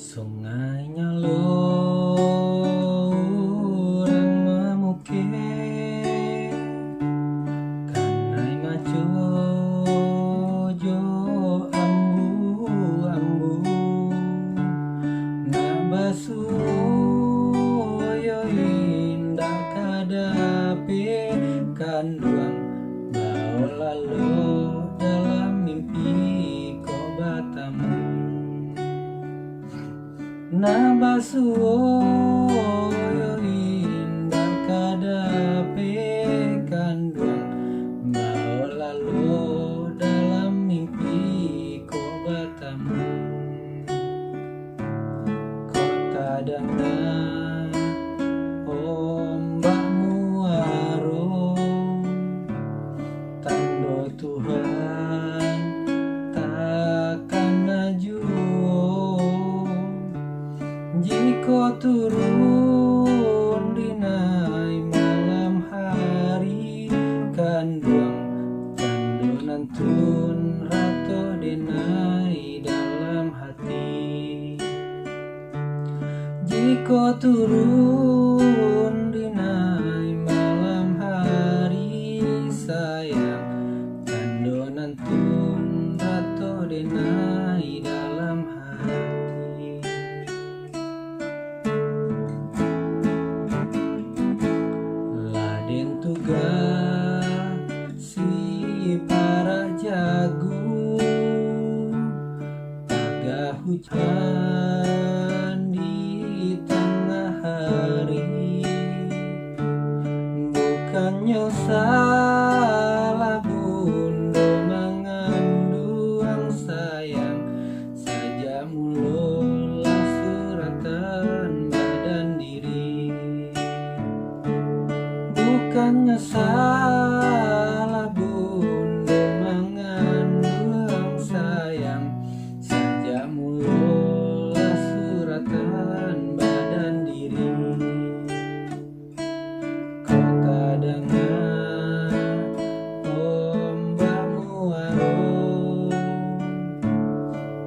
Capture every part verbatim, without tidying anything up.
Sungai nyo lo urang mamukek, kanai maco jo ambu-ambu. Nak basuo yo indak ka dapek kanduang, bao lalo dalam mimpi ko batamu. Nak basuo yo indak ka dapek kanduang, bao lalo dalam mimpi ko batamu. Ko tadanga ombak muaro, tando Tuhan takana juo. Jiko turun dinai malam hari, kanduang tando nantun rato denai dalam hati. Jiko turun dinai malam hari, sayang, tando nantun rato denai dalam hati. Lah den tugah si parak jago, tagah hujan di tangah hari. Bukannyo salah bundo manganduang, sayang, sajak mulo lah suratan badan diri. Bukannyo salah bundo manganduang, sayang, sajak mulo lah suratan badan diri. Ko tadanga ombak muaro,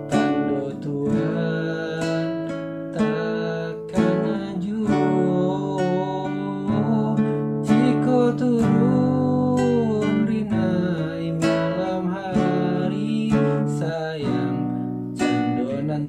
tando Tuhan takana juo. Jiko turun rinai malam hari, sayang, cando nan